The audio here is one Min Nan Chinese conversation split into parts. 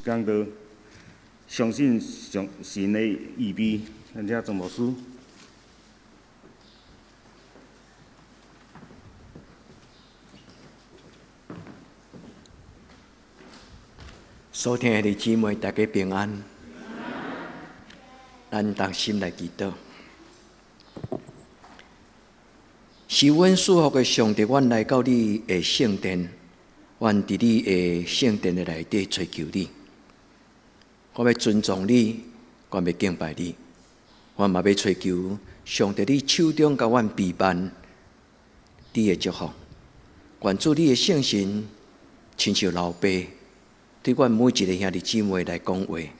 講到相信上神的預備，咱請莊牧師。所聽的姊妹，大家平安。咱同心來祈禱。是阮賜福的上帝，阮來到你的聖殿，阮佇你的聖殿的內底追求你。我欲尊重你，我欲敬拜你，我嘛欲追求上帝你手中共阮備辦你的祝福。願主你的聖神親像老爸對阮每一个兄弟姊妹來講話，予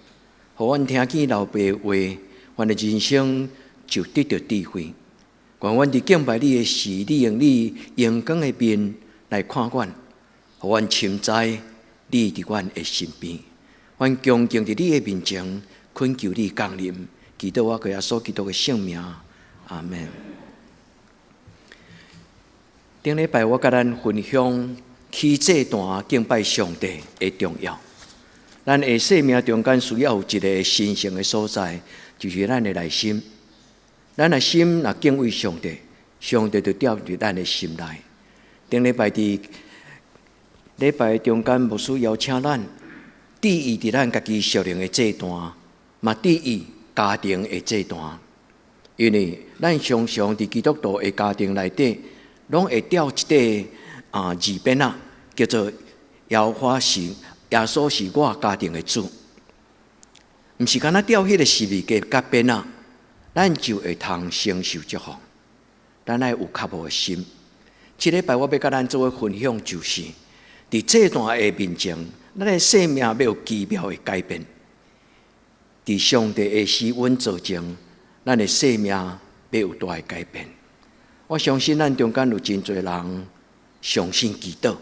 阮聽見老爸的話，阮的人生就得著智慧。願阮佇敬拜你的時，你用你榮光的面來看阮，予阮深知你佇阮的身邊。阮恭敬佇你的面前，懇求你降臨，祈禱我靠耶穌基督的聖名，阿們。頂禮拜我佮咱分享起祭壇敬拜上帝的重要。咱的生命中間需要有一个神聖的所在，就是咱的內心。咱的心若敬畏上帝，上帝就住佇咱的心內。頂禮拜佇禮拜中間，牧師邀請咱注意佇咱家己屬靈的祭壇，嘛注意家庭的祭壇。因為咱常常佇基督徒的家庭內底，攏會吊一塊字匾仔，叫做耶和華是耶穌是我家庭的主。毋是干焦吊彼个十字架佮匾仔，咱就會通承受祝福。咱愛有渴慕的心。這禮拜我欲佮咱做伙分享，就是佇祭壇的面前，咱的生命欲有奇妙的改變。佇上帝的施恩座前，咱的生命欲有大的改變。我相信咱中間有真濟人相信祈禱，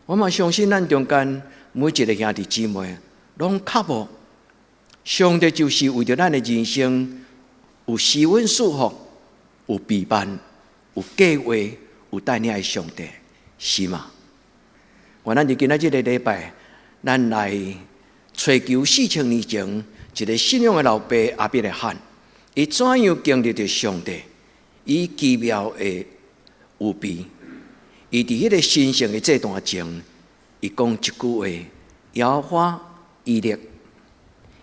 我嘛相信咱中間每一个兄弟姊妹攏渴慕上帝，就是為著咱的人生有施恩賜福、有備辦、有計劃、有帶領的上帝，是嗎？願咱佇今仔這个禮拜，咱來揣求4000年前一个信仰的老爸亞伯拉罕，伊怎樣經歷著上帝，伊奇妙的預備，伊佇彼个神聖的祭壇前，伊講一句話：耶和華以勒。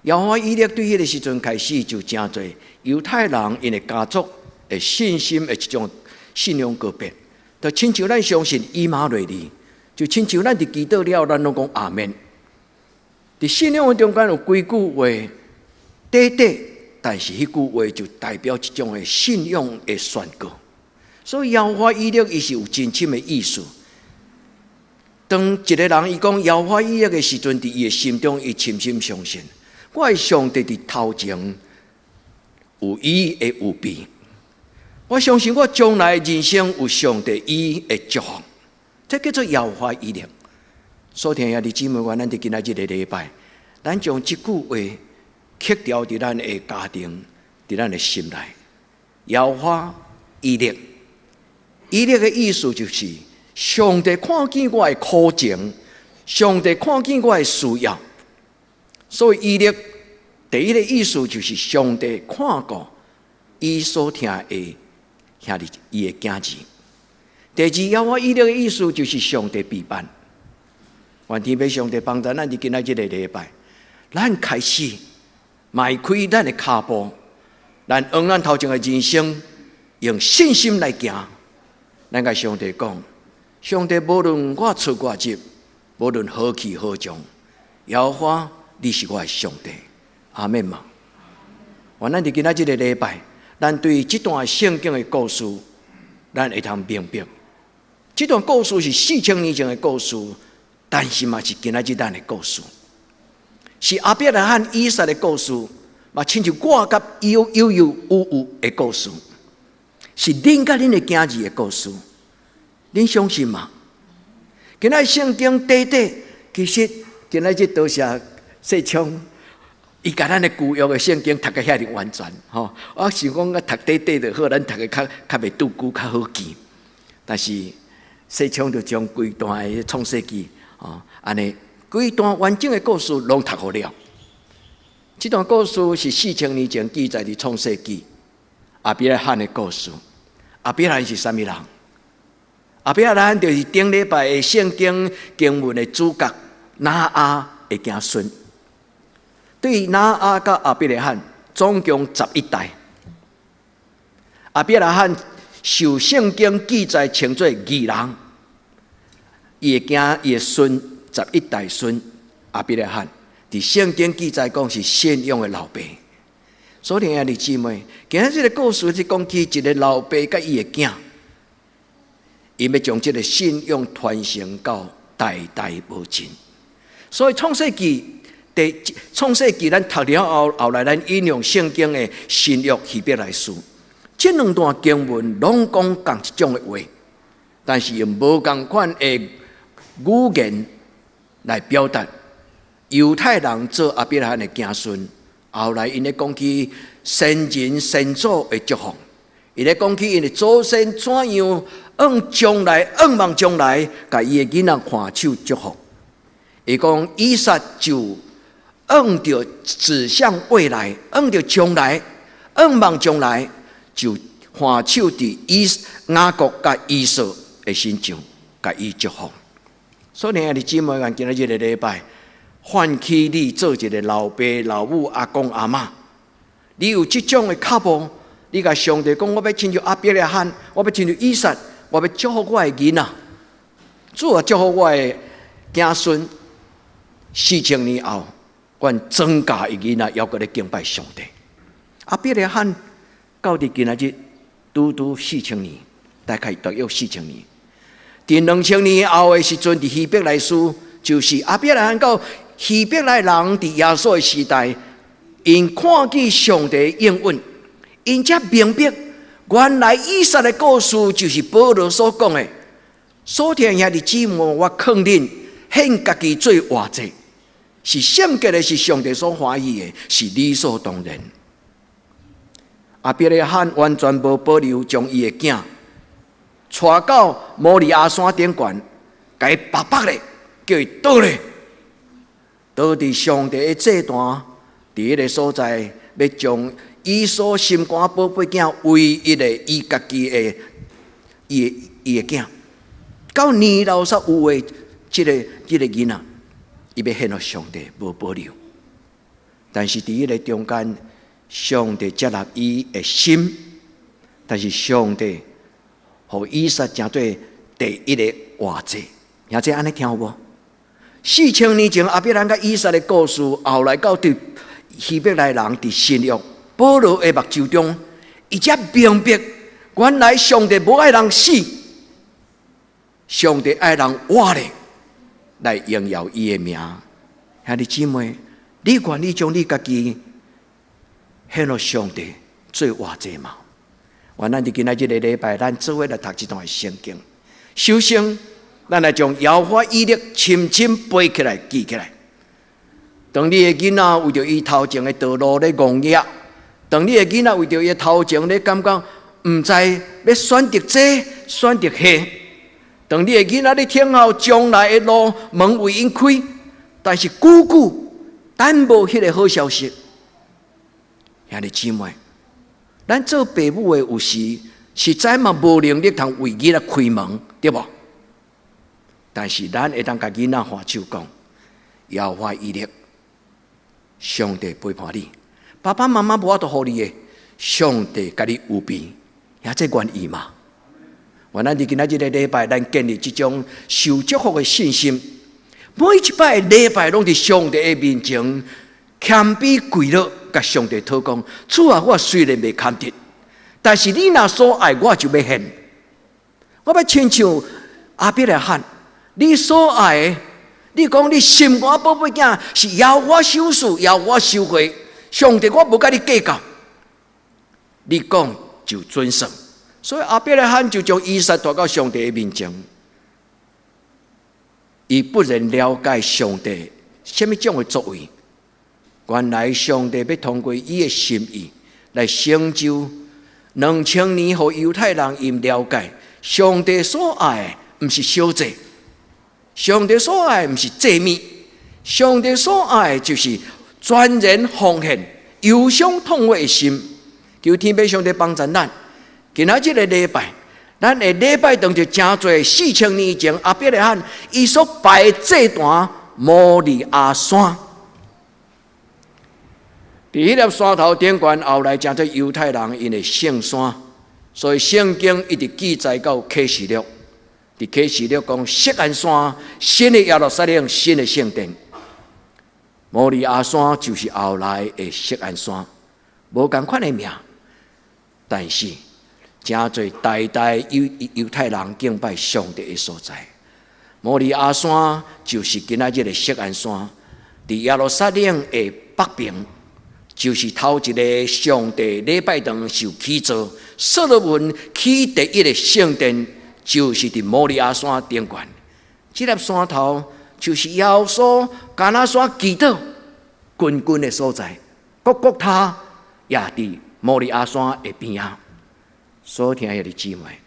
耶和華以勒對彼个時陣開始就成做猶太人𪜶的家族的信心的一種信仰告白，就親像咱相信以馬內利，就親像咱佇祈禱了，咱攏講阿們。佇信仰的中間有幾句話，短短，但是彼句話就代表一種的信仰的宣告。所以耶和華以勒伊是有真深的意思。當一个人伊講耶和華以勒的時陣，佇伊的心中，伊深深相信，我的上帝佇頭前有伊的預備。我相信我將來人生有上帝伊的祝福，這叫做耶和華以勒。所聽兄弟姊妹，咱佇今仔這个禮拜，咱將這句話刻牢佇咱的家庭，佇咱的心內。耶和華以勒，以勒的意思就是上帝看見我的苦情，上帝看見我的需要。所以以勒第一个意思就是上帝看顧伊所疼的兄弟，伊的囝兒。第二，耶和華以勒的意思就是上帝備辦。願天父上帝幫助咱佇今仔這个禮拜，咱開始邁開咱的跤步，咱往咱頭前的人生用信心來行。咱共上帝講，上帝無論我出我入，無論何去何從，耶和華你是我的上帝。阿們嗎？願咱佇今仔這个禮拜，咱對這段聖經的故事，咱會通明白。這段故事是4000年前的故事，但是嘛是今仔日咱的故事，是亞伯拉罕、以撒的故事，嘛親像我佮有有有有有的故事，是恁佮恁的囝兒的故事，恁相信嗎？今仔聖經短短，其實今仔日多謝世聰，伊共咱的舊約的聖經讀甲遐爾完全，吼！我想講啊，讀短短就好，咱讀的較較袂拄久，較好記。但是世聰就將規段的創世記，吼，按呢規段完整的故事攏讀好了。這段故事是4000年前記載佇創世記亞伯拉罕的故事。亞伯拉罕是啥物人？亞伯拉罕就是頂禮拜的聖經經文的主角拿亞的子孫。對拿亞佮亞伯拉罕總共11代。亞伯拉罕受聖經記載稱做義人，伊的囝伊的孫十一代孫亞伯拉罕，佇聖經記載講是信仰的老爸。所以兄弟姊妹，今仔這個故事是講起一個老爸佮伊的囝，𪜶欲將這個信仰傳承到代代無盡。所以創世記第創世記，咱讀了後，後來咱引用聖經的新約希伯來書，這兩段經文攏講仝一種的話，但是用無仝款的語言來表達。猶太人做亞伯拉罕的子孫，後來𪜶咧講起先人先祖的祝福，伊咧講起𪜶的祖先怎樣向將來、向望將來，共伊的囡仔牽手祝福。伊講以撒就向著指向未來，向著將來，向望將來，就牽手佇以雅各佮以掃的身上，共伊祝福。所以兄弟姊妹，咱今仔這個禮拜，喚起你做一個老爸、老母、阿公、阿嬤，你有這種的腳步，你共上帝講，我欲親像亞伯拉罕，我欲親像以撒，我欲祝福我的囡仔，主啊，祝福我的子孫。4000年後，阮莊家的囡仔猶閣咧敬拜上帝。亞伯拉罕到佇今仔日，拄拄四千年，大概大約四千年。佇2000年後的時陣，佇希伯來書，就是亞伯拉罕到希伯來人佇耶穌的時代，𪜶看見上帝應允，𪜶才明白，原來以撒的故事就是保羅所講的。所聽兄弟姊妹，我勸恁獻家己做活祭，是聖潔的，是上帝所歡喜的，是理所當然。亞伯拉罕完全無保留，將伊的囝帶到摩利亞山頂懸，共伊縛縛咧，叫伊倒咧，倒佇上帝的祭壇，佇彼個所在，欲將伊所心肝寶貝囝唯一的伊家己的伊的囝，到年老煞有的這個囡仔，伊欲獻予上帝，無保留。但是佇彼個中間，上帝接納伊的心，但是上帝予以撒成做第一个活祭，兄弟按呢聽有無？4000年前亞伯蘭佮以撒的故事，後來到佇希伯來人佇新約保羅的目睭中，伊才明白，原來上帝無愛人死，上帝愛人活咧，來榮耀伊的名。兄弟姊妹，你願意將你家己獻予上帝做活祭嗎？願咱佇今仔這個禮拜，咱做伙來讀這段聖經。首先，咱來將耶和華以勒深深背起來、記起來。當你的囡仔為著伊頭前的道路咧戇額，當你的囡仔為著伊頭前咧感覺毋知欲選擇這選擇彼，當你的囡仔咧聽候將來的路門為𪜶開，但是久久等無彼個好消息。兄弟姊妹，咱做爸母的有時實在嘛無能力通為囡仔開門，對無？但是咱會當共囡仔牽手講，耶和華以勒，上帝陪伴你，爸爸媽媽無法度予你的，上帝共你預備，兄弟願意嗎？願咱佇今仔這個禮拜，咱建立這種受祝福的信心。每一擺禮拜攏佇上帝的面前謙卑跪落，共上帝討講：主啊，我雖然袂堪得，但是你若所愛，我就欲獻。我欲親像亞伯拉罕，你所愛的，你講你心肝寶貝囝是耶和華賞賜，耶和華收回，上帝我無共你計較，你講就準算。所以亞伯拉罕就將以撒帶到上帝的面前，伊不然了解上帝啥物種的作為。原來上帝欲通過伊的心意來成就2000年，予猶太人𪜶了解上帝所愛的毋是小祭，上帝所愛的毋是祭物，上帝所愛就是全然奉獻、憂傷痛悔的心。求天父上帝幫助咱。今仔這个禮拜，咱的禮拜堂就成做4000年前亞伯拉罕伊所拜的祭壇摩利亞山。佇彼粒山頭頂懸，後來成做猶太人𪜶的聖山，所以聖經一直記載到啟示錄。佇啟示錄講，錫安山，新的耶路撒冷，新的聖殿。摩利亞山就是後來的錫安山，無仝款的名，但是成做代代猶太人敬拜上帝的所在。摩利亞山就是今仔日的錫安山，佇耶路撒冷的北邊。就是頭一个上帝禮拜堂受起造，所羅門起第一个聖殿，就是佇摩利亞山頂懸。這粒山頭就是耶穌橄欖山祈禱軍軍的所在，各各他也佇摩利亞山的邊仔。所聽的姊妹，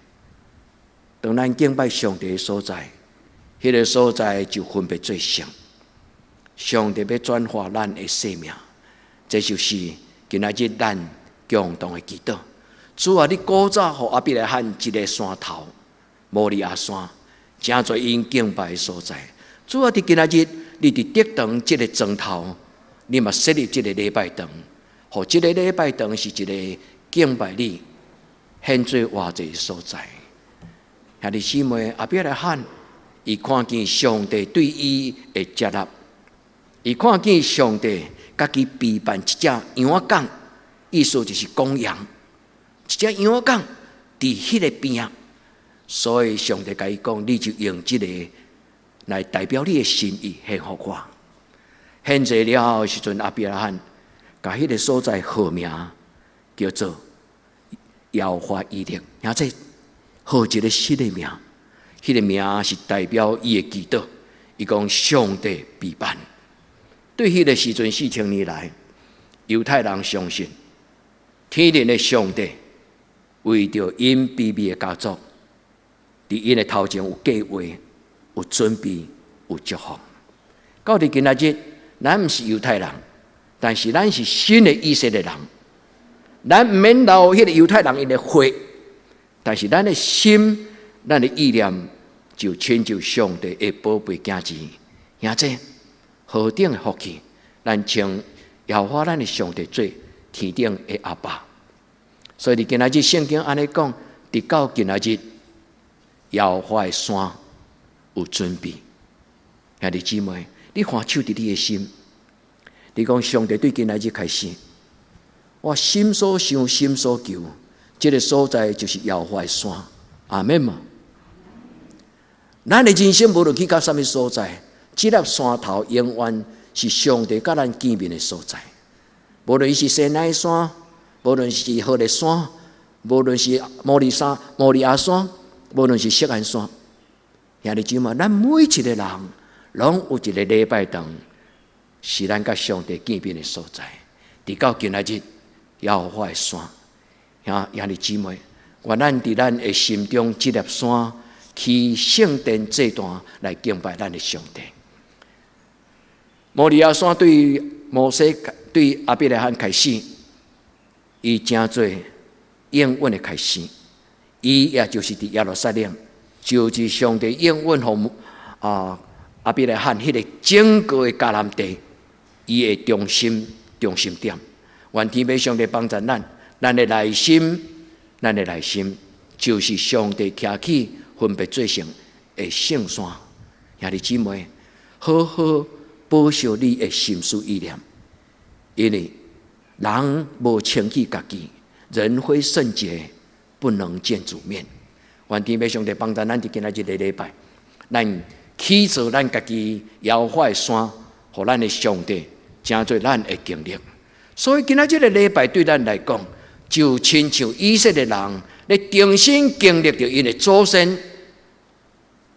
當咱敬拜上帝的所在，彼个所在就分別做聖。上帝欲轉化咱的生命。這就是今仔日咱共同的祈禱。主啊，你古早予亞伯拉罕一个山頭，摩利亞山，成做𪜶敬拜的所在。主啊，佇今仔日，你佇得堂這个磚頭，你嘛設立這个禮拜堂，予這个禮拜堂是一个敬拜你、獻做活祭的所在。兄弟姊妹，亞伯拉罕，伊看見上帝對伊的接納，伊看見上帝共伊備辦一隻羊仔犅，意思就是公羊，一隻羊仔犅佇彼个邊仔，所以上帝共伊講，你就用這个來代表你的心意獻予我。獻祭了後時陣，亞伯拉罕共彼个所在號名叫做耶和華以勒，而且號一个新的名，彼个名是代表伊的祈禱。伊講上帝備辦。對彼个時陣4000年來，猶太人相信天靈的上帝為著𪜶卑微的家族，佇𪜶的頭前有計劃、有準備、有祝福。到佇今仔日，咱毋是猶太人，但是咱是新的以色列人。咱毋免流彼个猶太人𪜶的血，但是咱的心、咱的意念就親像上帝的寶貝囝兒，兄弟。何等的福氣！咱稱耶和華咱的上帝做天頂的阿爸。所以，佇今仔日聖經按呢講，直到今仔日，耶和華的山有準備。兄弟姊妹，你看手佇你的心，你講上帝對今仔日開始，我心所想、心所求，這个所在就是耶和華的山。阿們嘛。咱的人生無論去到啥物所在，這粒山頭永遠是上帝佮咱見面的所在。無論是西奈山，無論是何烈山，無論是摩利山、摩利亞山，無論是錫安山，兄弟姊妹，咱每一個人攏有一个禮拜堂，是咱佮上帝見面的所在。直到今仔日，耶和華的山，兄弟姊妹，願咱佇咱的心中這粒山，起聖殿祭壇來敬拜咱的上帝。摩利亞山對摩西、對亞伯拉罕開始，伊成做應允的開始。伊也就是佇耶路撒冷，就是上帝應允予亞伯拉罕彼个整個的迦南地，伊的中心點。願天父上帝幫助咱，咱的內心就是上帝徛起分別做聖的聖山。兄弟姊妹，好好保守你的心思意念，因為人無清氣家己，人非聖潔，不能見主面。願天父上帝幫助咱佇今仔日個禮拜，咱起造咱家己耶和華的山，予咱的上帝成做咱的經歷。所以今仔這个禮拜對咱來講，就親像以色列人咧重新經歷著𪜶的祖先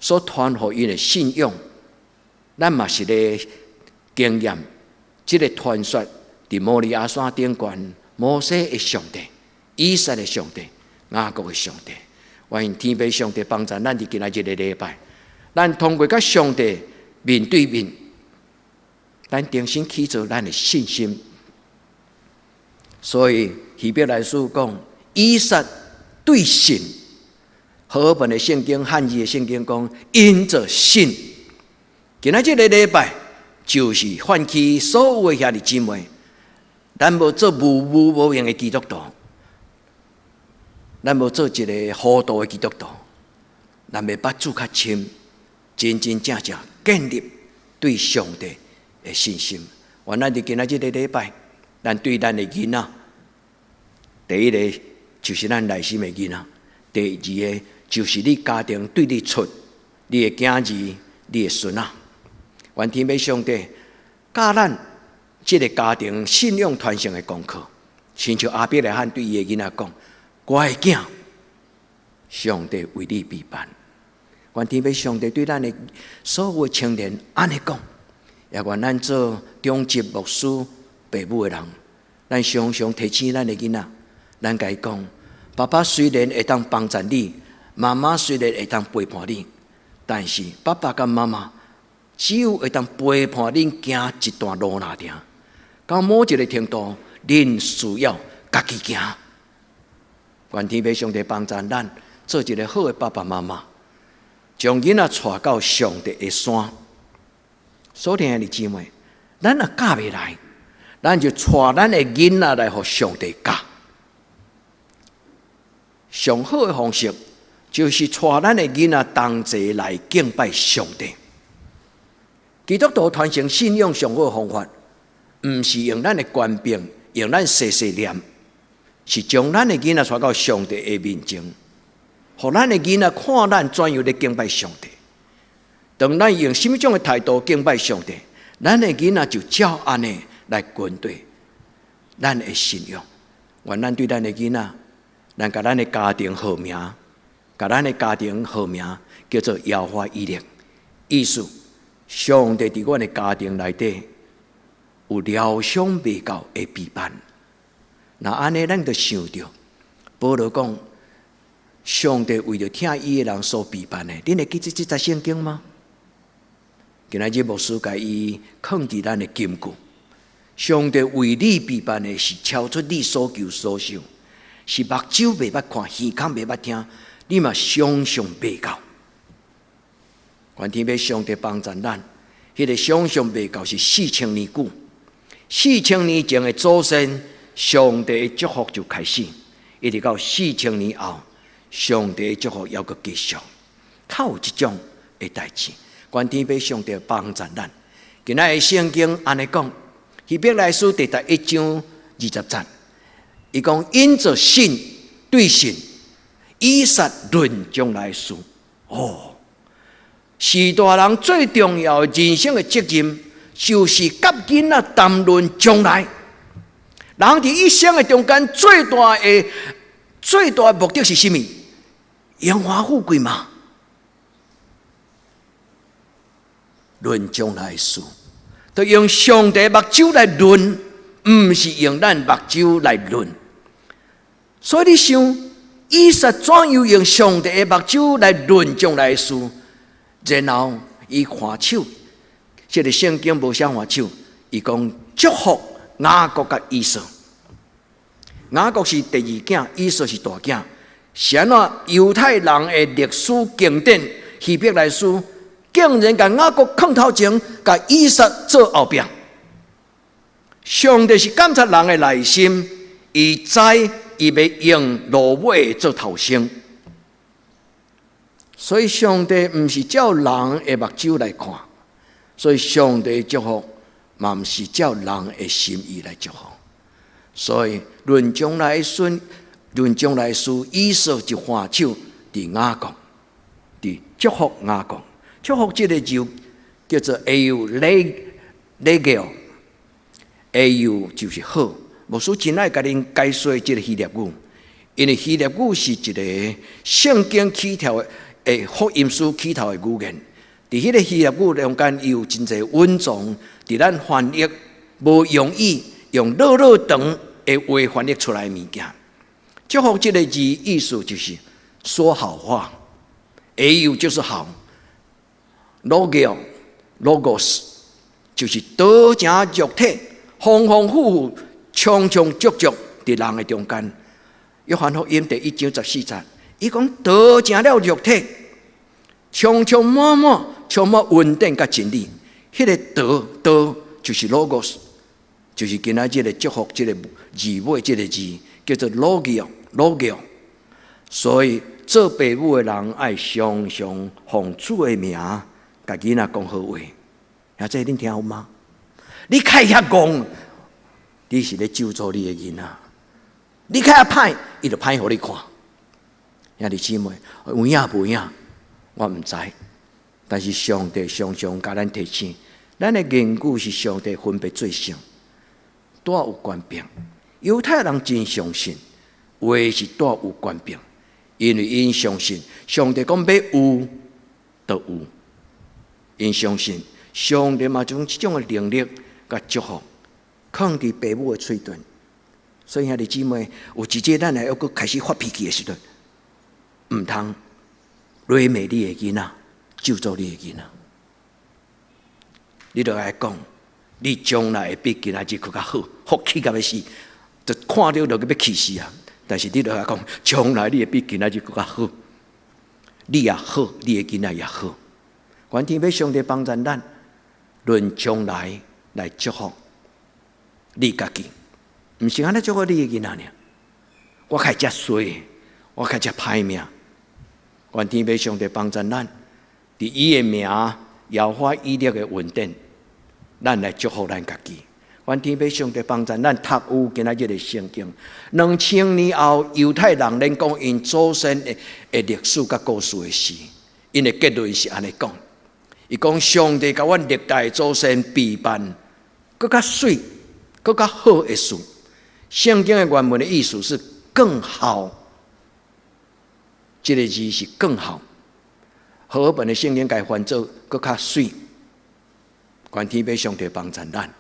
所傳予𪜶的信仰，咱嘛是咧經驗這个傳說，佇摩利亞山頂懸，摩西的上帝、以撒的上帝、雅各的上帝，願天父上帝幫助咱佇今仔日個禮拜，咱通過佮上帝面對面。咱重新起造咱的信心。所以希伯來書講，以撒對信，和合本的聖經、漢字的聖經講，因著信。今仔這个禮拜就是喚起所有的兄弟姊妹，咱無做無無無用的基督徒，咱無做一个糊塗的基督徒，咱欲捌主較深，真真正正建立對上帝的信心。願咱佇今仔這个禮拜，咱對咱的囡仔，第一个就是咱內心的囡仔，第二个就是你家庭對你出你的囝兒、你的孫仔。願天父上帝教咱這个家庭信仰傳承的功課，親像亞伯拉罕對伊的囡仔講：我的囝，上帝為你備辦。願天父上帝對咱的所有的青年按呢講，也願咱做長執牧師、父母的人，咱常常提醒咱的囡仔，咱共伊講：爸爸雖然會當幫助你，媽媽雖然會當陪伴你，但是爸爸佮媽媽只有會當陪伴恁行一段路爾，到某一个程度，恁需要家己行。願天父上帝幫助咱做一个好的爸爸媽媽，將囡仔帶到上帝的山。所以兄弟姊妹，咱若教袂來，咱就帶咱的囡仔來予上帝教。上好的方式就是帶咱的囡仔同齊來敬拜上帝。基督徒傳承信仰上好的方法，毋是用咱的權柄，用咱細細念，是將咱的囡仔帶到上帝的面前，予咱的囡仔看咱怎樣咧敬拜上帝。當咱用啥物種的態度敬拜上帝，咱的囡仔就照按呢來跟隨咱的信仰。願咱對咱的囡仔，咱共咱的家庭號名，共咱的家庭號名叫做耶和華以勒，意思上帝佇阮的家庭內底有料想袂到的備辦。若按呢，咱就想著保羅講，上帝為著疼伊的人所備辦的，恁會記這這節聖經嗎？今仔日牧師共伊囥佇咱的金句，上帝為你備辦的是超出你所求所想，是目睭袂捌看，耳孔袂捌聽，你嘛想象袂到。願天父上帝幫助咱，彼个想象袂到是四千年久，四千年前的祖先，上帝的祝福就開始，一直到四千年後，上帝的祝福猶閣繼續，較有這種的代誌。願天父上帝幫助咱。今仔的聖經按呢講，希伯來書第11章20節，伊講因著信對信，以撒論將來事。哦，是大人最重要的人生的責任，就是佮囡仔談論將來。人佇一生的中間最大的目的是啥物？榮華富貴嗎？論將來事，就用上帝目睭來論，毋是用咱目睭來論。所以你想，以撒怎樣用上帝的目睭來論將來事？然後伊還手，這个聖經無寫還手，伊講祝福雅各佮以掃。雅各是第二囝，以掃是大囝。是按怎猶太人的歷史經典希伯來書，竟然共雅各囥頭前，共以撒做後壁。上帝是監察人的內心，伊知伊欲用落尾做頭先，所以上帝毋是照人的目睭來看，所以上帝祝福嘛毋是照人的心意來祝福。所以論將來孫，論將來事，以掃就還手佇雅各，佇祝福雅各。祝福這个字叫做 εὐλογέω，εὐ 就是好。牧師真愛共恁解說這个希臘語，因為希臘語是一个聖經起頭的福音書起頭的語言。佇彼个希臘語中間，伊有真濟隱藏，佇咱翻譯無容易用落落長的話翻譯出來的物件。祝福這个字意思就是說好話，εὐ 就是好，logeo，logos 就是道成肉體，豐豐富富、充充足足佇人的中間。約翰福音第1章14節，伊講道成了肉體，充充滿滿，充滿恩典佮真理。彼個道道就是 logos，就是今仔日的祝福這個字尾這個字叫做 logio，logio。所以做爸母的人愛常常奉主的名，共囡仔講好話。啊，這恁聽有嗎？你較遐戇，你是咧咒詛你的囡仔；你較遐歹，伊就歹予你看。兄弟姊妹，有影無影，我毋知。但是上帝常常共咱提醒，咱的言語是上帝分別做聖，帶有權柄。猶太人真相信，話是帶有權柄，因為𪜶相信上帝講欲有，就有。𪜶相信上帝嘛將這種的能力佮祝福，囥佇爸母的喙唇。所以兄弟姊妹，有一日咱來猶閣開始發脾氣的時陣，毋通詈罵你的囡仔，咒詛你的囡仔。你著愛講，你將來會比今仔日閣較好，福氣共欲死，就看著就欲氣死啊！但是你著愛講，將來你會比今仔日閣較好，你也好，你的囡仔也好。願天父上帝幫助咱，論將來來祝福你家己，毋是按呢祝福你的囡仔爾。我較會遮衰，我較遮歹命。願天父上帝幫助咱，佇伊的名，耶和華以勒的恩典，咱來祝福咱家己。願天父上帝幫助咱讀有今仔日的聖經。2000年後，猶太人咧講𪜶祖先的歷史佮故事的時，𪜶的結論是按呢講。伊講上帝共阮歷代祖先備辦，閣較媠、閣較好的事。聖經的原文的意思是更好，這個字是更好。和合本的聖經共翻做閣較媠。願天父上帝幫助咱，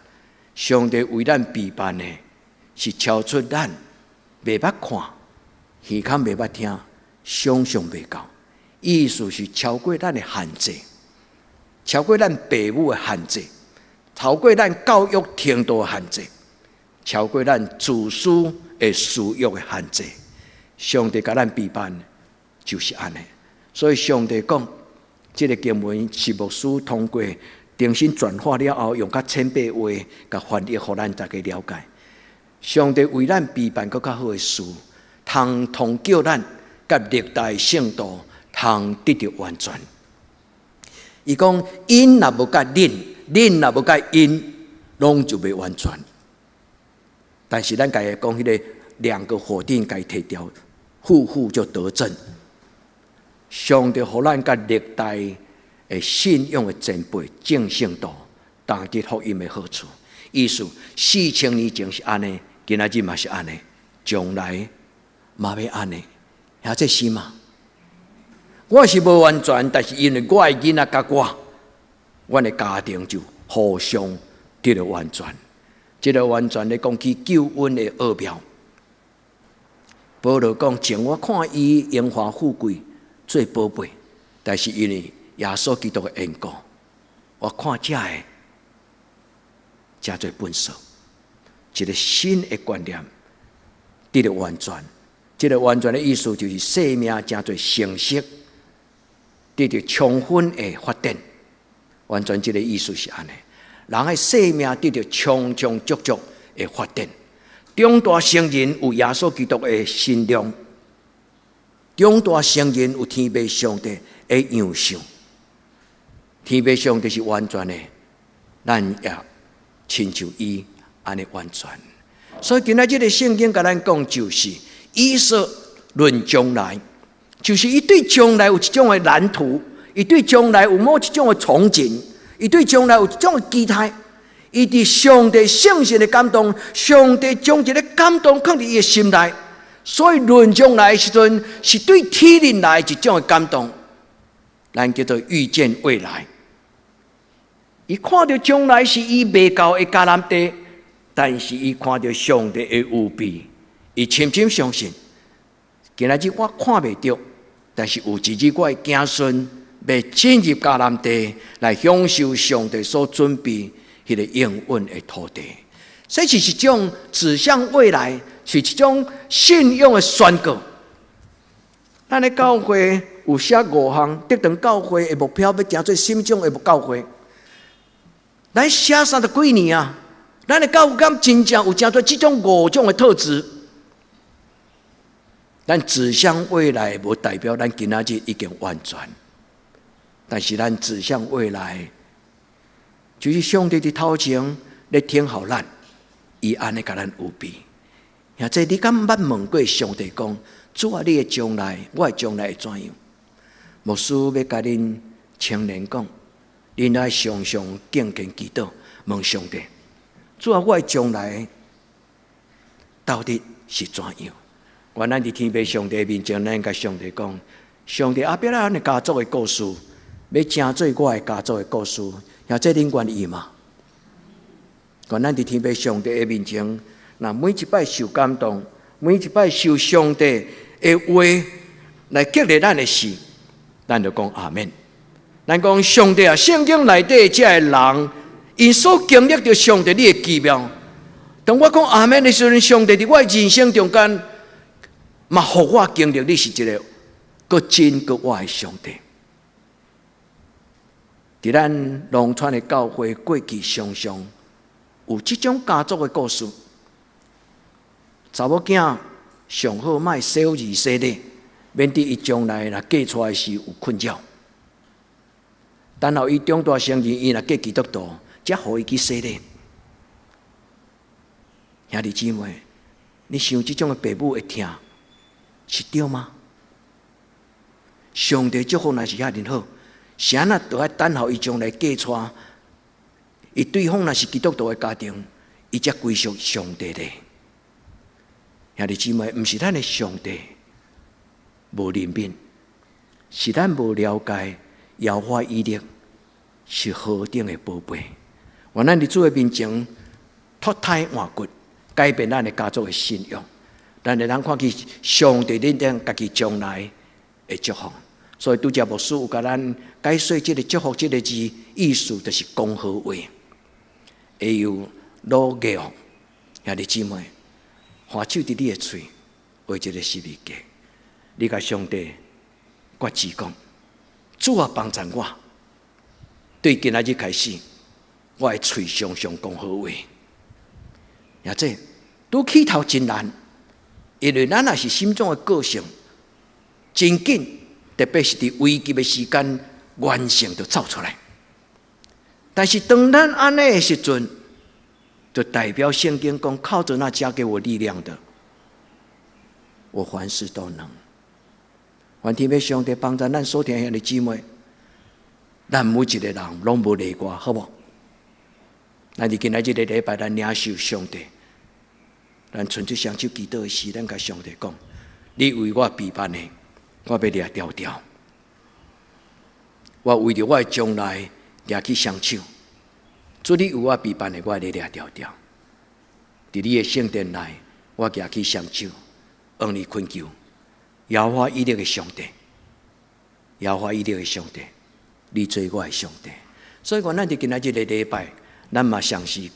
上帝為咱備辦的是超出咱袂捌看、耳孔袂捌聽、想象袂到。意思是超過咱的限制，超過咱爸母的限制，超過咱教育程度的限制，超過咱自私的私欲的限制。上帝共咱備辦就是按呢。所以上帝講，這個經文是牧師通過重新轉化了後，用較淺白話，共翻譯，予咱大家了解。上帝為咱備辦閣較好的事，通通叫咱佮歷代聖徒通得著完全。伊講，𪜶若無佮恁，恁若無佮𪜶，攏就袂完全。但是咱家己講，彼个兩個否定共提掉，負負就得正。上帝予咱佮歷代的信仰的前輩眾聖徒，同得福音的好處。意思4000年前是按呢，今仔日嘛是按呢，將來嘛欲按呢，遐這是嗎？我是無完全，但是因為我的囡仔佮我，阮的家庭就互相得著完全。這個完全咧講起救恩的奧妙。保羅講，前我看伊榮華富貴做寶貝，但是因為耶穌基督的緣故，我看這个誠做糞掃，一個新的觀念得著完全。這個完全的意思就是生命誠做成熟，得著充分的發展。完全這個意思是按呢，人的生命得著充充足足的發展，長大成人有耶穌基督的身量，長大成人有天父上帝的樣相。天父上帝是完全的，咱也親像伊按呢完全。所以今仔這個聖經共咱講，就是以撒論將來，就是伊對將來有一種的藍圖，伊對將來有某一種的憧憬，伊對將來有一種的期待。伊佇上帝聖神的感動，上帝將這个感動囥佇伊的心內，所以論將來的時陣，是對天靈來一種的感動，咱叫做預見未來。伊看著將來是伊袂到的迦南地，但是伊看著上帝的預備，伊深深相信。今仔日我看袂著，但是有一日我的子孫欲進入迦南地來享受上帝所準備。彼个應允的土地。這是一種指向未來，是一種信仰的宣告。咱的教會有寫五項，得當教會的目標，欲成做心中的教會。咱寫三十幾年啊，咱的教會敢真正有成做這種五種的特質？咱指向未來，無代表咱今仔日已經完全。但是咱指向未來，就是上帝佇頭前咧聽候咱，伊按呢共咱預備。兄弟，你敢捌問過上帝講：主啊，你的將來，我的將來會怎樣？牧師欲共恁青年講，恁愛常常敬虔祈禱，問上帝：主啊，我的將來到底是怎樣？願咱佇天父上帝面前，咱共上帝講：上帝後壁咱的家族的故事，欲成做我的家族的故事，兄弟，恁願意嗎？願咱佇天父上帝的面前，若每一擺受感動，每一擺受上帝的話來激勵咱的時，咱就講阿們。咱講上帝啊，聖經內底這个人，𪜶所經歷著上帝你的奇妙。當我講阿們的時陣，上帝佇我人生中間，嘛予我經歷你是一個閣真閣活的上帝。佇咱農村的教會過去常常有這種家族的故事。查某囝上好莫洗兒洗禮，免得伊將來若嫁娶的時有困擾。等候伊長大成人，伊若嫁基督徒，才予伊去洗禮。兄弟姊妹，你想這種的爸母會疼是對嗎？上帝祝福若是遐爾好，啥若都愛等候伊將來嫁娶，伊對方若是基督徒的家庭，伊才歸屬上帝咧。兄弟姊妹，毋是咱的上帝無憐憫，是咱無了解耶和華以勒是何等的寶貝。願咱佇主的面前脫胎換骨，改變咱的家族的信仰，咱會通看見上帝恁頂家己將來的祝福。所以拄才牧師有共咱解說這個祝福這個字意思，就是講好話，會有老語。兄弟姊妹，橫手佇你的喙，畫一個十字架，你共上帝決志講：主啊，幫贊我，對今仔日開始，我的喙常常講好話。兄弟，拄起頭真難，因為咱若是心中的個性真緊，特別是佇危急的時間，原性就走出來。但是當咱按呢的時陣，就代表聖經講，靠著那加給我力量的，我凡事都能。願天父上帝幫助咱所聽兄弟姊妹，咱每一個人攏無例外，好無？咱佇今仔這個禮拜，咱領受上帝，咱伸出雙手祈禱的時，咱共上帝講：你為我備辦的，我欲掠牢牢。我為著我的將來舉起雙手，主你為我備辦的，我咧掠牢牢。佇你的聖殿內，我舉起雙手，向你懇求，耶和華以勒的上帝，耶和華以勒的上帝，你做我的上帝。所以講，咱佇今仔這個禮拜，咱嘛嘗試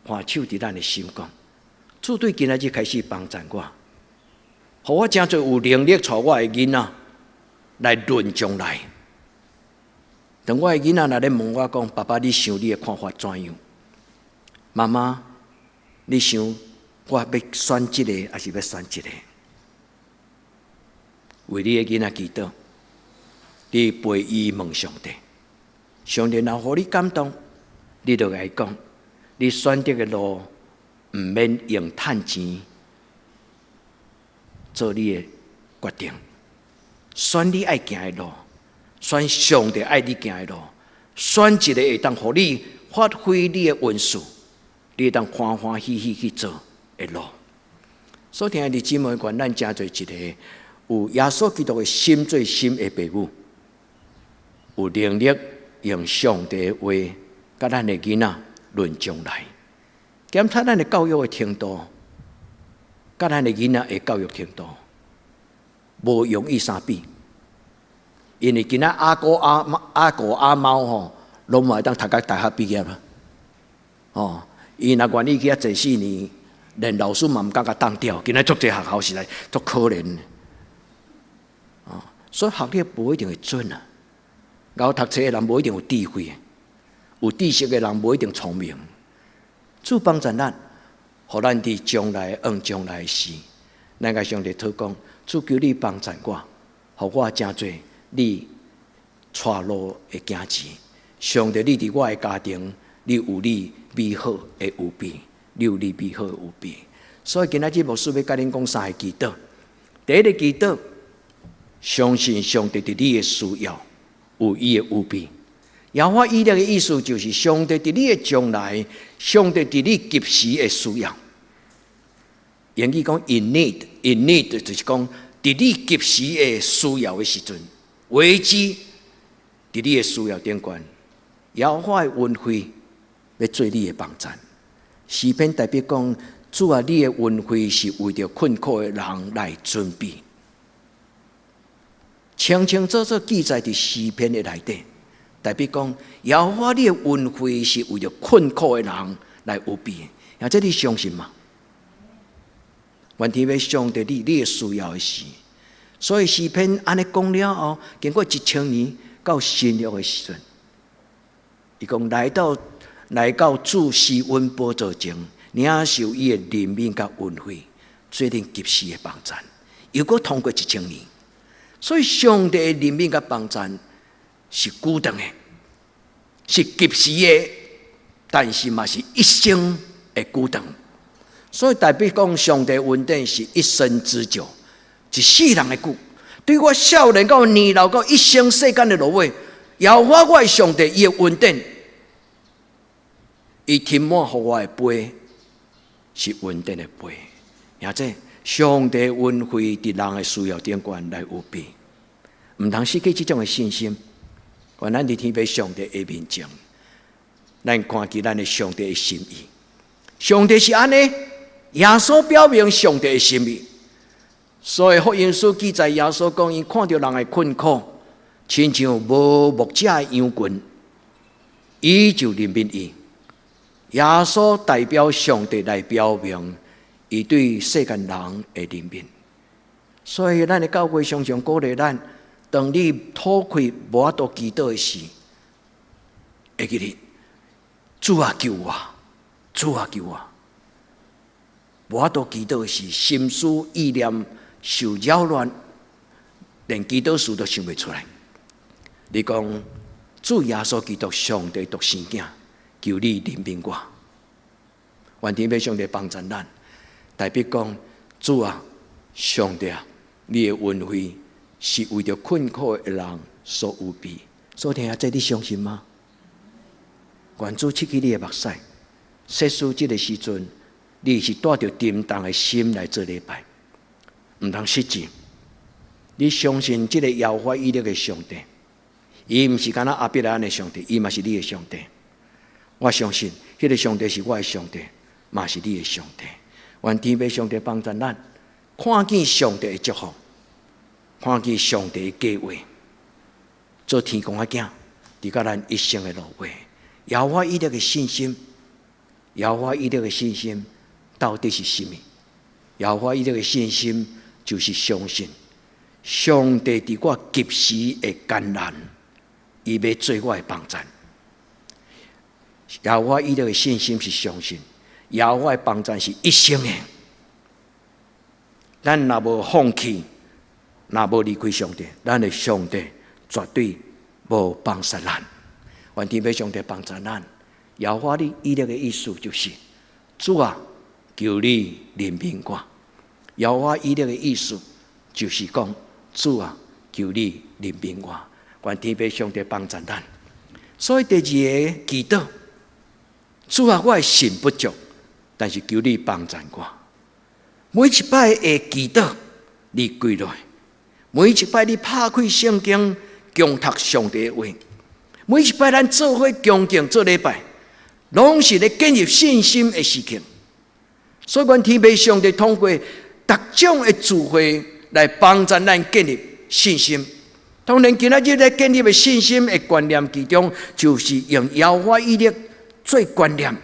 橫手佇咱的心講，主對今仔日開始幫贊我，予我誠濟有能力帶我的囡仔來論將來。當我的囡仔若咧問我講：爸爸，你想你的看法怎樣？媽媽，你想我欲選這个，抑是欲選這个？為你的囡仔祈禱，你陪伊問上帝，上帝若予你感動，你就共伊講，你選擇的路毋免用趁錢做你的決定，選你愛行的路，選上帝愛你行的路，選一個會當予你發揮你的恩賜，你會當歡歡喜喜去做的路。所以，兄弟姊妹，願咱成做一個有耶穌基督的心做心的爸母，有能力用上帝的話佮咱的囡仔論將來，檢查咱的教育的程度，佮咱的囡仔的教育程度，無容易相比。因為今仔阿哥阿阿狗阿貓吼，攏嘛會當讀到大學畢業啊。哦，伊若願意去遐坐4年，連老師嘛毋敢共當掉。今仔足濟學校實在足可憐。哦，所以學歷無一定會準啊。𠢕讀冊的人無一定有智慧，有知識的人無一定聰明。主幫助咱，予咱佇將來按將來時，咱共上帝禱講：主求你幫助我，予我成做你帶路的囝兒。上帝，你佇我的家庭，你有你美好的預備，你有你美好的預備。所以今仔日牧師欲共恁講三个祈禱。第一个祈禱，相信上帝佇你的需要有伊的預備。耶和華以勒的意思就是上帝佇你的將來，上帝佇你急時的需要。英語講 in need，in need 就是講佇你急時的需要的時陣，危機佇你的需要頂懸，耶和華的恩惠欲做你的幫贊。詩篇大衛講：主啊，你的恩惠是為著困苦的人來準備。清清楚楚記載佇詩篇的內底。大衛講，耶和華你的恩惠是為著困苦的人來預備的，啊，這你相信嗎？願天父上帝佇你的需要的時，所以詩篇按呢講了後，經過1000年到新約的時陣，伊講來到主施恩寶座前，領受伊的憐憫佮恩惠，做恁及時的幫贊。又閣通過一千年，所以上帝的憐憫佮幫贊是久長的，是及時的，但是嘛是一生的久長。所以大衛講，上帝恩典是一生之久，一世人的久。對我少年到年老到一生世間的落尾，耶和華我的上帝伊的恩典，伊添滿予我的杯是恩典的杯。也這上帝恩惠佇人的需要頂懸來預備，毋通失去這種的信心。願咱佇天父上帝的面前，咱看見咱的上帝的心意。上帝是按呢，耶穌表明上帝的心意。所以福音書記載，耶穌講，伊看著人的困苦，親像無牧者的羊群，伊就憐憫伊。耶穌代表上帝來表明伊對世間人的憐憫。所以咱的教會常常鼓勵咱，當你討氣無法度祈禱的時，會記得主啊救我，主啊救我。無法度祈禱的時，心思意念受擾亂，連祈禱詞都想袂出來。你講主耶穌基督上帝獨生囝，求你憐憫我。願天父上帝幫助咱。大衛講主啊，上帝啊，你的恩惠是為著困苦的人所預備。所以聽這你相信嗎？願主拭去你的目屎，設使這个時陣，你是帶著沉重的心來做禮拜，毋通失志。你相信這个耶和華以勒的上帝，伊毋是干焦亞伯拉罕的上帝，伊嘛是你的上帝。我相信，彼个上帝是我的上帝，嘛是你的上帝。願天父上帝幫助咱，看見上帝的祝福，看見上帝的計劃，做天公的囝，佇到咱一生的路尾。耶和華以勒的信心，耶和華以勒的信心到底是啥物？耶和華以勒的信心就是相信上帝佇我急時的艱難，伊欲做我的幫贊。耶和華以勒的信心是相信，耶和華的幫贊是一生的。咱若無放棄，若無離開上帝，咱的上帝絕對無放殺咱。願天父上帝幫助咱。耶和華以勒的意思就是：主啊，求你憐憫我。耶和華以勒的意思就是講：主啊，求你憐憫我。願天父上帝幫助咱。所以第二个祈禱，主啊，我的信不足，但是求你幫助我。每一擺的祈禱，你跪落；每一擺你拍開聖經，恭讀上帝的話；每一擺咱做伙恭敬做禮拜，攏是咧建立信心的時刻。所以，願天父上帝通過各種的聚會來幫助咱建立信心。當然，今仔日咧建立的信心的觀念其中，就是用耶和華以勒做觀念。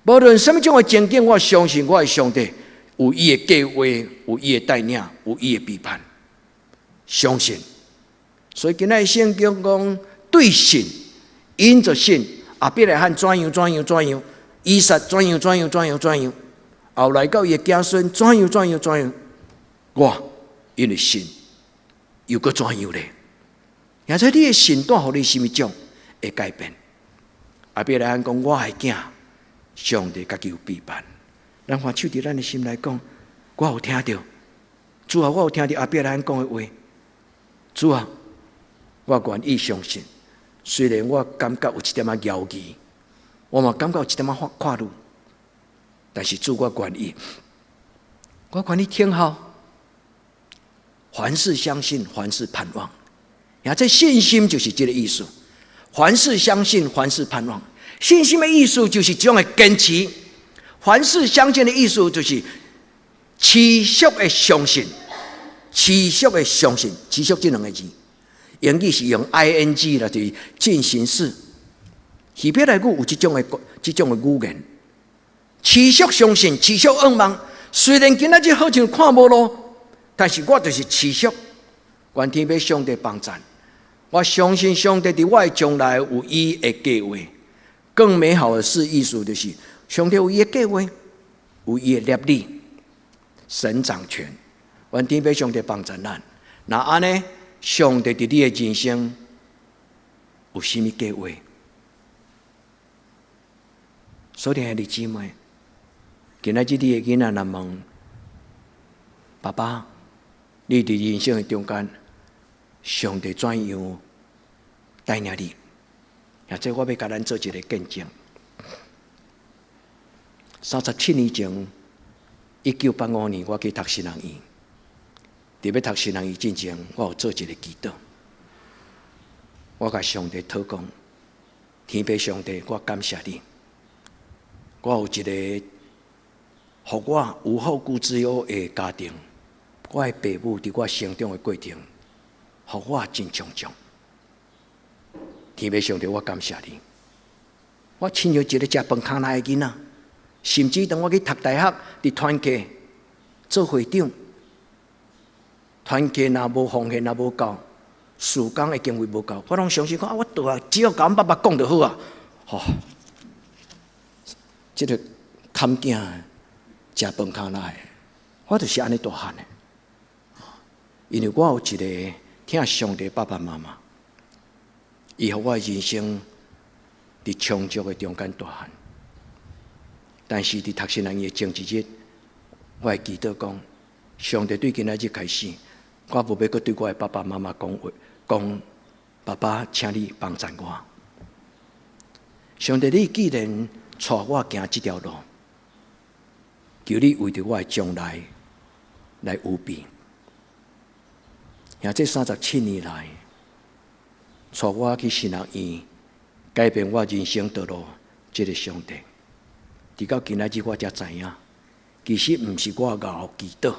無論啥物種的情景，我相信我的上帝有伊的計劃，有伊的帶領，有伊的備辦。相信。所以今仔聖經講對信，因著信，亞伯拉罕怎樣怎樣怎樣，以撒怎樣怎樣怎樣怎樣，後來到伊的子孫怎樣怎樣怎樣，我因為信又閣怎樣咧？而且你的信帶予你啥物種會改變？亞伯拉罕講：我的囝，上帝家己有備辦。咱還手佇咱的心內講，我有聽著，主啊，我有聽著亞伯拉罕講的話，主啊，我願意相信。雖然我感覺有一點仔猶豫，我嘛感覺有一點仔看慮，但是主，我願意，我願意聽候。凡事相信，凡事盼望。呀，這信心就是這个意思。凡事相信，凡事盼望。信心的意思就是這種的堅持。凡事相信的意思就是持續的相信，持續的相信，持續這兩个字，英語是用 ing 啦，就是進行式。希伯來語有這種的語言，持續相信，持續仰望。雖然今仔日好像看無路，但是我就是持續。願天父上帝幫贊，我相信上帝佇我的將來有伊的計劃。更美好的是意思就是，上帝有伊的計劃，有伊的立意，神掌權。願天父上帝幫贊咱。若按呢，上帝佇你的人生有啥物計劃？所以兄弟姊妹，今仔日你的囡仔若問爸爸，你佇人生的中間，上帝怎樣帶領你？啊，這我欲共咱做一个見證。37年前，1985年，我去讀神學院。佇欲讀神學院進前，我有做一个祈禱。我共上帝禱告，天父上帝，我感謝你。我有一個予我無後顧之憂的家庭，我的爸母佇我成長的過程，予我真強壯。天父上帝，我感謝你。我親像一个食飯空來的囡仔，甚至當我去讀大學，佇團契做會長，團契若無奉獻，若無夠，事工的經費無夠，我攏相信講啊，我倒啊，只要共阮爸爸講就好啊。吼，這个坎囝食飯空來，我就是按呢大漢的。因為我有一个疼上帝爸爸媽媽，伊予我的人生佇充足的中間大漢。但是佇讀神學院的前一日，我會祈禱講，上帝對今仔日開始，我無欲閣對我的爸爸媽媽講話，講爸爸，請你幫贊我。上帝，你既然帶我行這條路，求你為著我的將來來預備。這37年來，帶我去神學院，改變我人生道路，這个上帝，直到今仔日我才知影，其實毋是我𠢕祈禱，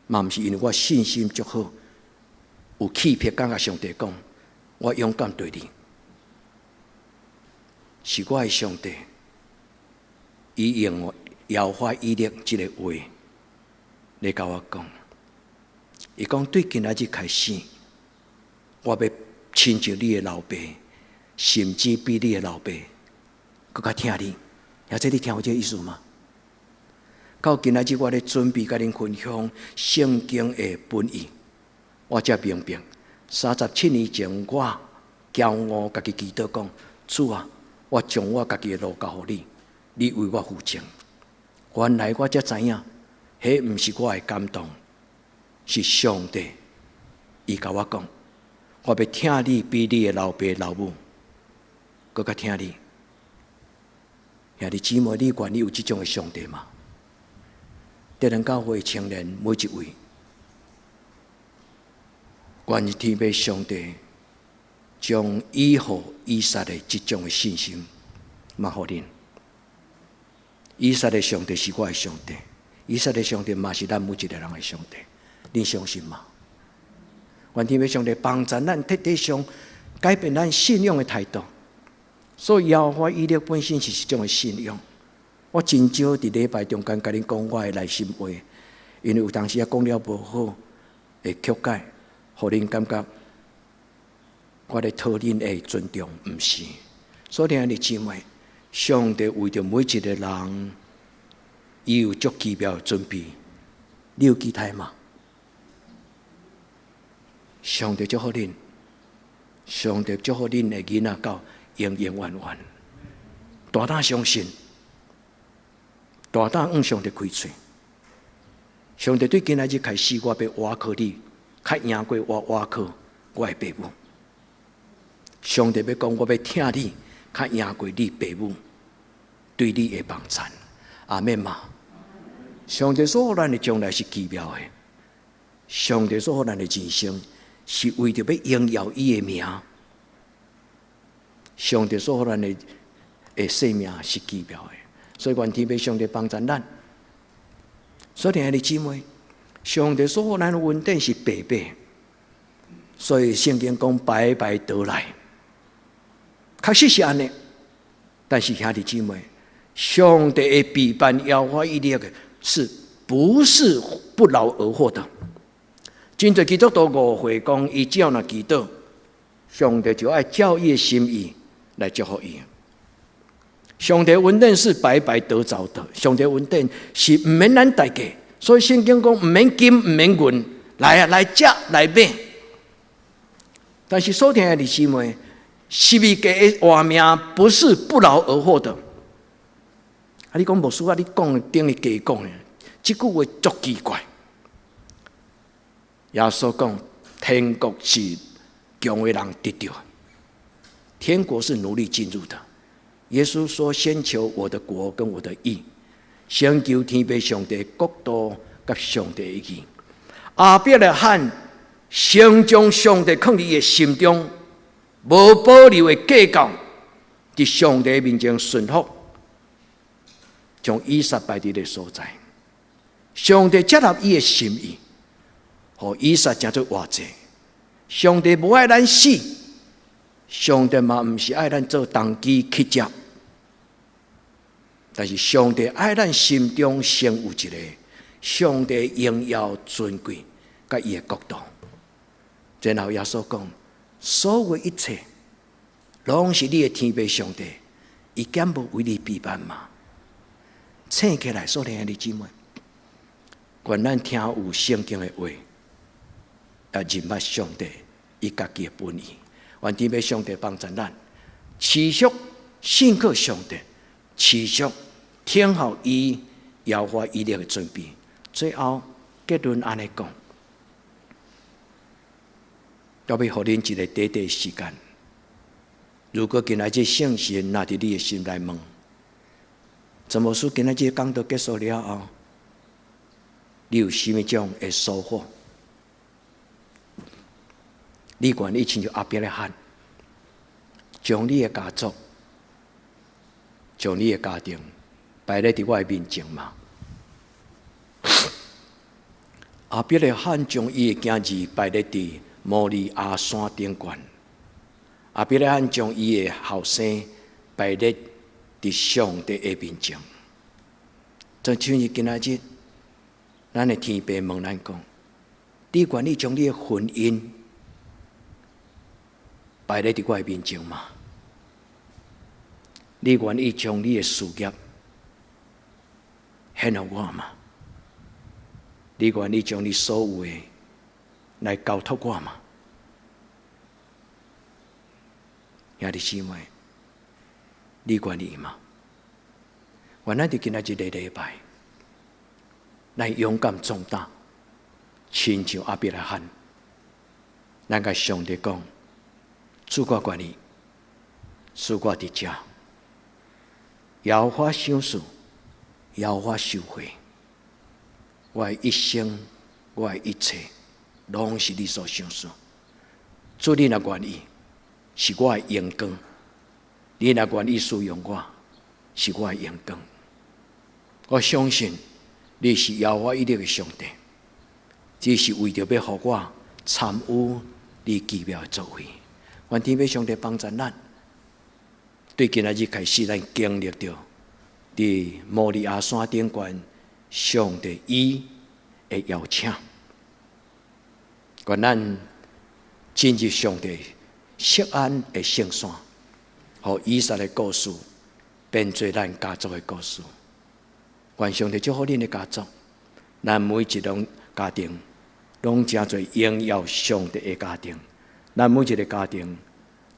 嘛毋是因為我信心足好，有氣魄敢共上帝講，我勇敢對你，是我的上帝，伊用耶和華以勒這个話來共我講，伊講對今仔日開始，我欲親像你的老爸，甚至比你的老爸閣較疼你。或者你聽有這个意思嗎？到今仔日我咧準備共恁分享聖經的本意，我才明白，37年前我驕傲家己祈禱講：主啊，我將我家己的路交予你，你為我負責。原來我才知影，彼毋是我的感動，是上帝。伊共我講，我欲疼你比你的老爸老母閣較疼你。兄弟姊妹，你願意有這種的上帝嗎？德蘭教會青年每一位，願天父上帝將伊予以撒的這種的信心，嘛予恁。以撒的上帝是我的上帝，以撒的上帝嘛是咱每一个人的上帝，恁相信嗎？願天父上帝幫助咱徹底上改變咱信仰的態度。所以耶和華以勒本身是一種的信仰。我真少佇禮拜中間共恁講我的內心話，因為有當時仔講了無好，會曲解，予恁感覺我咧討恁的尊重，毋是。所以兄弟姊妹，上帝為著每一個人，伊有足奇妙的準備，你有期待嗎？上帝祝福恁，上帝祝福恁的囡仔到永永遠遠。大膽相信，大膽向上帝開喙。上帝對今仔日開始，我欲倚靠你，較贏過我倚靠我的爸母。上帝欲講，我欲疼你，較贏過你爸母對你的幫贊。阿們嗎？上帝所予咱的將來是奇妙的，上帝所予咱的人生是為著欲榮耀伊的名。上帝所予咱的生命是奇妙的，所以願天父上帝幫助咱。所以兄弟姊妹，上帝所予咱的恩典是白白，所以聖經講白白得來，確實是按呢。但是兄弟姊妹，上帝的備辦耶和華以勒的，是不是不勞而獲的？真濟基督徒誤會講，伊只要若祈禱，上帝就愛照伊的心意來祝福伊。上帝恩典是白白得著的，上帝恩典是毋免咱代價，所以聖經講毋免金毋免銀，來啊來食來買。但是所聽的姊妹，十字架的活命不是不勞而獲的。啊，你講牧師啊，你講等於假講的，這句話足奇怪。耶穌講，天國是強的人得著，天國是努力進入的。耶穌說：“先求我的國跟我的義，先求天父上帝國度佮上帝的義。”亞伯拉罕先將上帝囥佇伊的心中，無保留的計較，佇上帝面前順服，將以撒擺佇个所在。上帝接納伊的心意，予以撒成做活祭。上帝無愛咱死，上帝嘛毋是愛咱做動機乞食。但是上帝愛咱心中先有一個上帝榮耀尊貴，佮伊的國度。然後耶穌講：所有一切，攏是你的天父上帝，伊敢無為你備辦嗎？醒起來，所聽的姊妹，願咱聽有聖經的話，也認捌上帝伊家己的本意。願天父上帝幫助咱，持續信靠上帝，持續聽候伊耶和華以勒的準備。最後結論按呢講，要欲予恁一個短短時間。如果今仔日聖神若佇你的心內問，陳牧師今仔日講道結束了後，你有啥物種的收穫？你願意親像亞伯拉罕，將你的家族、將你的家庭擺咧佇我的面前嗎？亞伯拉罕將伊的囝兒擺咧佇摩利亞山頂懸。亞伯拉罕將伊的後生擺咧佇上帝的面前。就像是今仔日，咱的天父問咱講：你願意將你的婚姻擺咧佇我的面前嗎？你願意將你的事業獻予我嗎？你願意將你所有的來交託我嗎？兄弟姊妹，你願意嗎？願咱佇今仔日個禮拜，咱勇敢壯膽，親像亞伯拉罕，咱共上帝講：主我願意，主我佇遮，耶和華賞賜，耶和華收回，我的一生，我的一切，攏是你所賞賜。主你若願意，是我的榮光；你若願意使用我，是我的榮光。我相信你是耶和華以勒的上帝，只是為著欲予我參與你奇妙的作為。願天父上帝幫助咱，對今仔日開始，咱經歷著佇摩利亞山頂懸，上帝伊的邀請，願咱進入上帝錫安的聖山，予以撒的故事變做咱家族的故事。願上帝祝福恁的家族，咱每一個家庭攏成做榮耀上帝的家庭。咱每一个家庭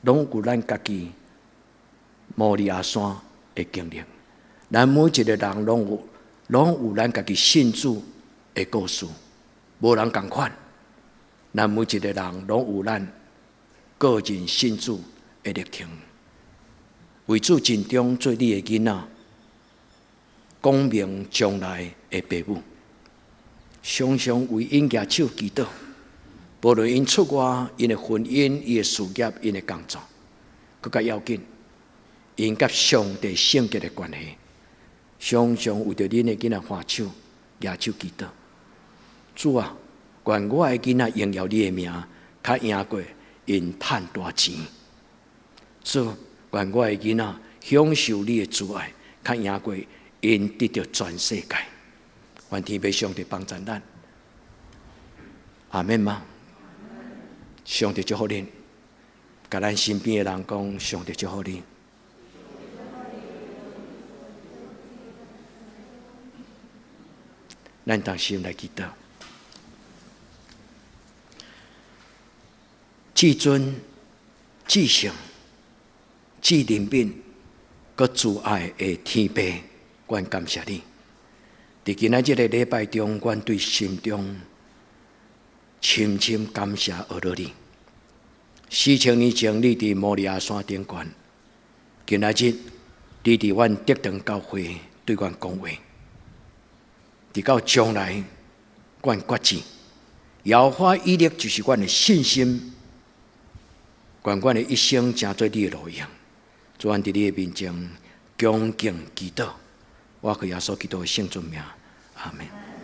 攏有咱家己摩利亞山的經歷。咱每一个人攏有咱家己信主的故事，無人仝款。咱每一个人攏有咱個人信主的歷程。為主盡忠做你的囡仔，講明將來的爸母，常常為𪜶舉手祈禱。無論𪜶出外，𪜶的婚姻、伊的事業、𪜶的工作，閣較要緊，𪜶佮上帝聖潔的關係，常常為著恁的囡仔揮手、舉手祈禱。主啊，願我的囡仔榮耀你的名，較贏過𪜶趁大錢。主，願我的囡仔享受你的慈愛，較贏過𪜶得著全世界。願天父上帝幫助咱。阿們嗎？上帝祝福恁，共咱身邊的人講，上帝祝福恁。咱同心來祈禱。至尊、至聖、至憐憫、閣慈愛的天父，阮感謝你。佇今仔這個禮拜中，阮對心中深深感謝阿羅你。4000年前，你佇摩利亞山頂懸；今仔日，你佇阮德堂教會對阮講話。直到將來，阮決志，耶和華以勒就是阮的信心，願阮的一生成做你的路用。主，阮佇你的面前恭敬祈禱，我靠耶穌基督的聖尊名，阿們。